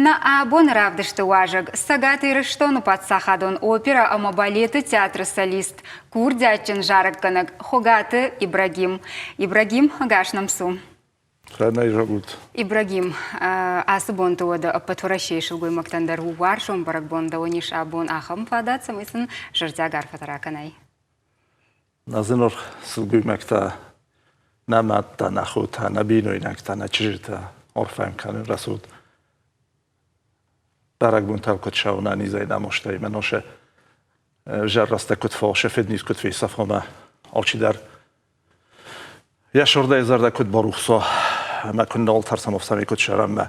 Нӕ абоны равдысты уазӕг Цӕгат Ирыстоны паддзахадон оперӕ ӕмӕ балеты театры солист, курдиатджын зарӕггӕнӕг Хуыгаты Ибрагим. Ибрагим, ӕгас нӕм цу. Цӕмӕй зӕгъут? Ибрагим, ацы бонты уӕдӕ ӕппӕт Уӕрӕсейы сылгоймӕгтӕн дӕр у уарзон бӕрӕгбон. Дӕуӕн ис абон ахӕм фадат, цӕмӕй сын зӕрдиаг арфӕтӕ ракӕнай. Нӕ зынаргъ сылгоймӕгтӕ, нӕ мӕдтӕ, нӕ хотӕ, нӕ бинойнӕгтӕ, нӕ чызджытӕ арфӕ кӕнын рӕсугъд бӕрӕгбонтӕ куыд сӕунӕнизӕй намостӕй мӕ носе зӕррӕстӕг куыд фӕосе, фидниз куыд фесӕфа мӕ алчидӕр йӕ сырдӕй зӕрдӕ куыд барухса ӕмӕ куыд нал тӕрсӕм ӕфсӕрӕй куыд сӕрӕм мӕ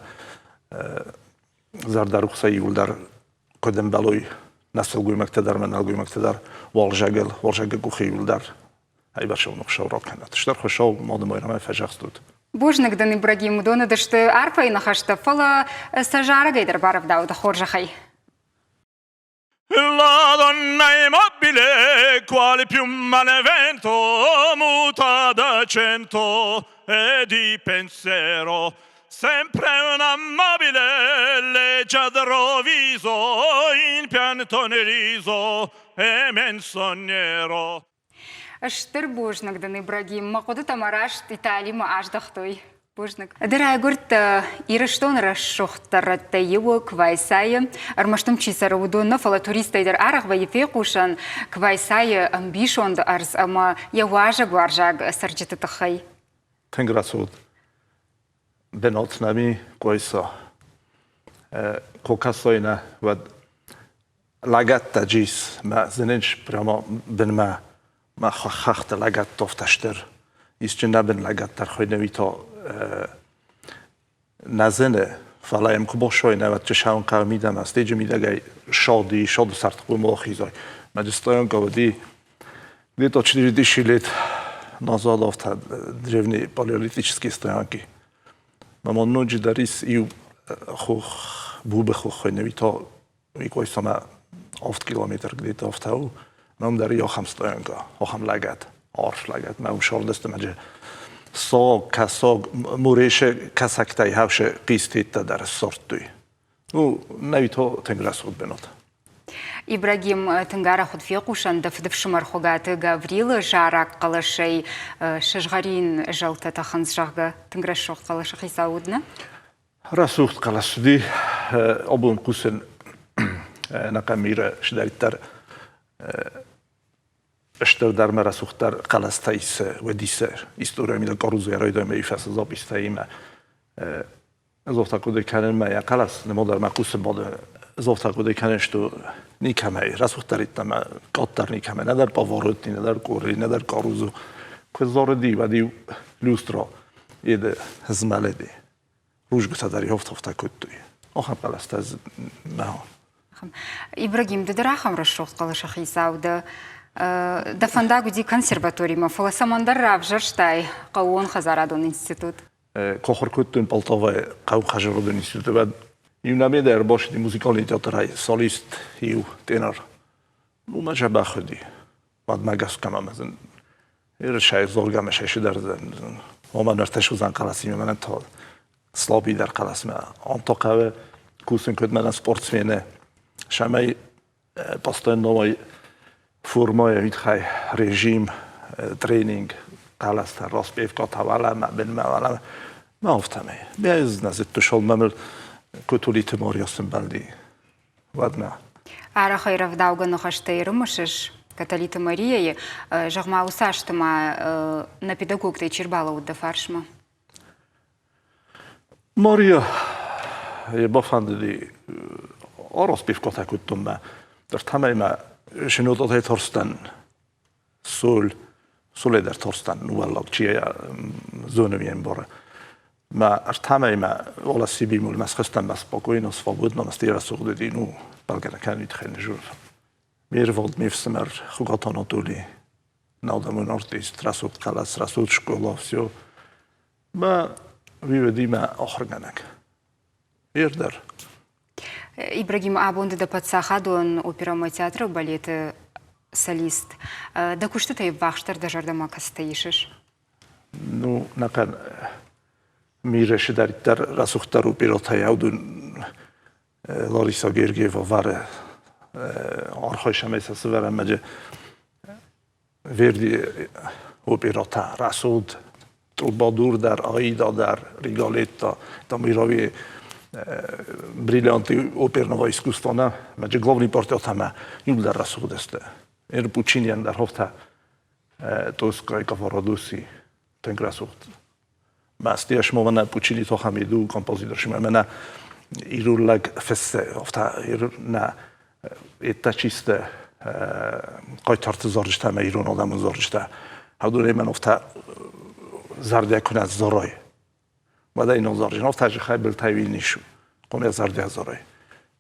зӕрдӕрухсӕй иуылдӕр куыд ӕмбӕлой нӕ сылгоймӕгтӕ дӕр мӕ нӕлгоймӕгтӕ дӕр уалзӕгыл, уалзӕгы къухы иуылдӕр ӕвӕрсӕу ныхсӕу ракӕнӕт. Стыр Хуыцау мады Майрӕмӕй фӕзӕгъстут. Бузныг дын, Ибрагим, уыдон уыдысты арфӕйы ныхӕстӕ, фӕлӕ сӕ зарӕгӕй дӕр барӕвдауд хорзӕхӕй. La donna è mobile, quale piuma nel vento, muta d'accento e di pensiero. Sempre una mobile, leggiadro viso, in pianto nel riso e menzognero. Стыр бузныг дын, Ибрагим, мӕ хъуыдытӕ мӕ раст Италимӕ аздӕхтой. Бузныг. Ды райгуырдтӕ Ирыстоны рӕсугъддӕр рӕттӕй иуы, Квайсайы. Ӕрмӕст ӕм чи цӕры, уыдон нӕ, фӕлӕ туристтӕй дӕр арӕх вӕййы фехъусӕн Квайсайы ӕмбисонды ӕрдз ӕмӕ йӕ уазӕгуарзаг цӕрджыты тыххӕй. Тынг рӕсугъд бынат нӕм Къуайса. Кокасойнӕ уӕд лӕгӕттӕ джис мӕ зынынч прямо бынмӕ мӕ хӕхты лӕгӕттофтӕ стыр. Исчи нӕ бын лӕгӕттӕ рхойнӕуи то нӕ зыны, фӕлӕ йӕм куы босой, нӕ уӕд чысӕн хъӕуы мидӕмӕ, стеджы мидӕгӕй шоди, шоды сӕрты хъуымы хизой. Мӕ стоянка уыди где-то 4000 лет назад афтӕ древние палеолитические стоянки. Мӕ ноджы дӕр ис иу хох, Бубы хох хуыйны, то Икойсомӕ 8 километр где-то афтӕ у. Мӕм дӕр ахӕм стоянка, ахӕм лӕгӕт, арф лӕгӕт. Мӕ уым сордыстымӕджы сог, кӕсог, мурешы кӕсӕгтӕй хӕвсы хъистеттӕ дӕр ссардтой. Ну, нӕ то тынг рӕсугъд бынат. Ибрагим, тынг арӕх уыд фехъусӕн дӕ фыдыфсымӕр Хуыгаты Гаврилы зарӕг хъӕлӕсӕй сызгъӕрин зӕлтӕ тӕхынц, зӕгъгӕ, тынг рӕсугъд хъӕлӕсы хицау уыд, нӕ? Рӕсугъд хъӕлӕс уыди. Абон хъусын ӕнӕхъӕн миры сдӕриддӕр стырдӕр мӕ рӕсугъддӕр хъӕлӕстӕ ис уӕдисы история мидӕг Карузо райдайӕм фӕцы запистӕимӕ. Ӕз афтӕ хъуыды кӕнын мӕ йӕ хъӕлӕс нымодӕр мӕ хъусы бады. Ӕз афтӕ хъуыды кӕнын, что никӕмӕй рӕсугъддӕр йеддӕмӕ къаддӕр никӕмӕй, нӕдӕр Паваротти, нӕдӕр Корри, нӕдӕр Карузо. Куы зарыди, уӕд-иу люстра еды змӕлыди. Рузгуытӕ дӕр йофтофтӕ кодтой. Ахӕм хъӕлӕстӕ нӕ. Ибрагим, ды дӕр ахӕм рӕсугъд хъӕлӕсы хицау дӕ. Дӕ фӕндаг уыди консерваторимӕ, фӕлӕ цӕмӕндӕр равзӕрстай хъӕууон хӕдзарадон институт. Кохор кодтон Полтавайы хъӕуы институты. Уӕд иу нӕме дӕр ӕрбацыди музыкалон театрӕй солист иу тенор. Ну, мӕ дзӕбӕх уыди. Уӕдмӕ гӕсгӕ мӕм Ерысӕй дзоргӕ мӕ сӕсидӕр ома нӕртӕ судзан хъӕлӕсимӕ мӕнӕн то слабыйдӕр хъӕлӕсмӕ. Он то хъӕуы кусын куыд мӕнӕн спортсмены, сӕмӕй постоянно формӕйы мидхай режим, тренинг, хъӕлӕстӕ распевка тавалӕмӕ, бынмӕ валӕмӕ. Мӕ афтӕмӕй. Ме нӕ зыдты мӕмыл Кутулиты Морио сымбӕлди. Уӕдмӕ. Арӕхӕй рӕвдаугӕ ныхӕстӕ ӕрымысыс Каталиты Марияйы. Зӕгъ-ма, уыцы азты ма нӕ педагогтӕй чи рбалӕууыд дӕ фарсмӕ? Мария бафӕндыди араспевкатӕ кодтон мӕ. Ӕртӕмӕй мӕ шинотатӕй тарстӕн. Сол, солӕй дӕр тарстӕн, уӕллаг чи зоны ме мбары. Мӕ ӕртӕмӕй мӕ ола сибимул мӕ схызтӕн мӕ спокойно, свободно, мӕ рӕсугъд уыди, ну, бӕлгӕ кӕнид хӕнжур. Ме рвад, ме фсымӕр Хуыгаты Анатоли, наудӕмон артист, рӕсугъд хъӕлӕс, рӕсугъд скъола, все. Мӕ уый уыди мӕ ахуыргӕнӕг. Ирдӕр. Ибрагим, абон ды дӕ паддзахадон оперӕмӕ театры балеты солист. Дӕ куыстытӕй ӕввахсдӕр дӕ зӕрдӕмӕ кӕцытӕ исыс? Ну, нӕхъӕн мирӕ цыдӕриддӕр рӕсугъддӕр оперӕтӕй аудун. Лариса Гергиева вары архайсамӕй сӕ сывӕрӕмӕджы Верди оператӕ рӕсугъд Трубадур дӕр, Аида дӕр, Риголетто, там ирави бриллианты оперного искусства нӕ, мӕджы главный портретӕмӕ иуылдӕр рӕсугъд сты. Эр Пучинийӕн дӕр хофтӕ Тоскай Каварадоси тынг рӕсугъд. Мӕсты ӕсмовӕнӕ Пучини тохамиду композитор мӕнӕ ируллаг фессе, офта нӕ это чисто хъайтарты зарджытӕ ӕмӕ ирон адӕмон зарджытӕ. Хӕдурӕй офта зардӕ куынӕ зарай. Уӕдӕй ног зарджын, офта же хай былтӕй нишу. Хъомӕ зардӕ зарай.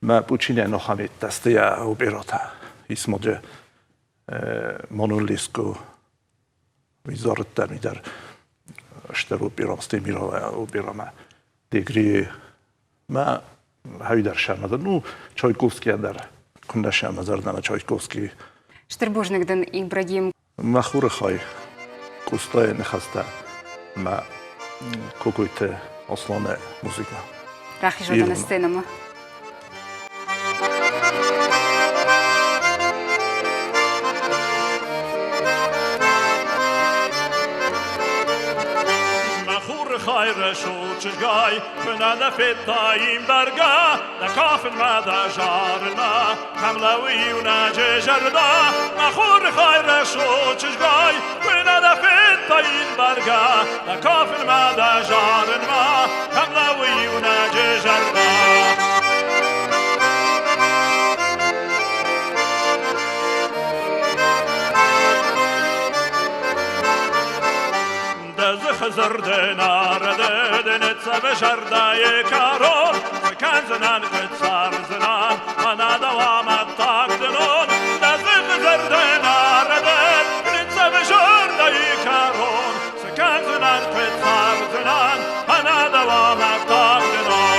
Мӕ Пучине нохамет дастыя операта. Исмоде Монолеско зарыдта ми дӕр стыр операм, Стемирова операмӕ. Дегри мӕ хӕйдӕр сӕмӕ ну, Чайковскийӕ дӕр куыннӕ сӕмӕ зӕрдӕмӕ Чайковский. Стыр бузныг дын, Ибрагим. Мӕ хуры хай, Къостайы ныхӕстӕ мӕ Кокойты Асланы музыкӕ. Рахизут сценӕмӕ. Мӕ хуры хай рӕсугъд чызгай, куы нӕ дӕ федтаин бӕргӕ, дӕ кафынмӕ, дӕ зарынмӕ, кӕм лӕууы иунӕджы зӕрдӕ. Мӕ хуры хай рӕсугъд чызгай, куы нӕ дӕ федтаин бӕргӕ, дӕ кафынмӕ, дӕ зарынмӕ, кӕм лӕууы иунӕджы зӕрдӕ. Дӕ дзыхы дзырды нарӕды ныццӕвы зӕрдӕйы кӕрон. Цы кӕндзынӕн, куыд цӕрдзынӕн, мӕнӕ дӕу амӕттаг дынон. Дӕ дзыхы дзырды нарӕды ныццӕвы зӕрдӕйы кӕрон. Цы кӕндзынӕн, куыд цӕрдзынӕн, мӕнӕ дӕу амӕттаг дынон.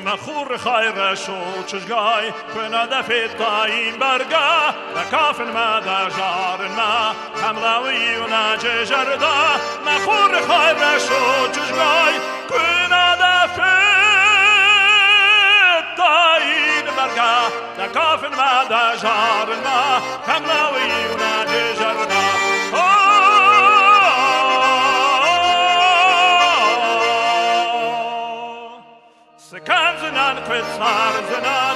Мӕ хуры хай рӕсугъд чызгай, куы нӕ дӕ федтаин бӕргӕ, дӕ кафынмӕ, дӕ зарынмӕ, кӕм лӕууы иунӕджы зӕрдӕ. Мӕ хуры хай рӕсугъд чызгай, куы нӕ дӕ федтаин бӕргӕ, дӕ кафынмӕ, дӕ зарынмӕ, кӕм лӕууы иунӕджы зӕрдӕ. Цы кӕндзынӕн, куыд цӕрдзынӕн?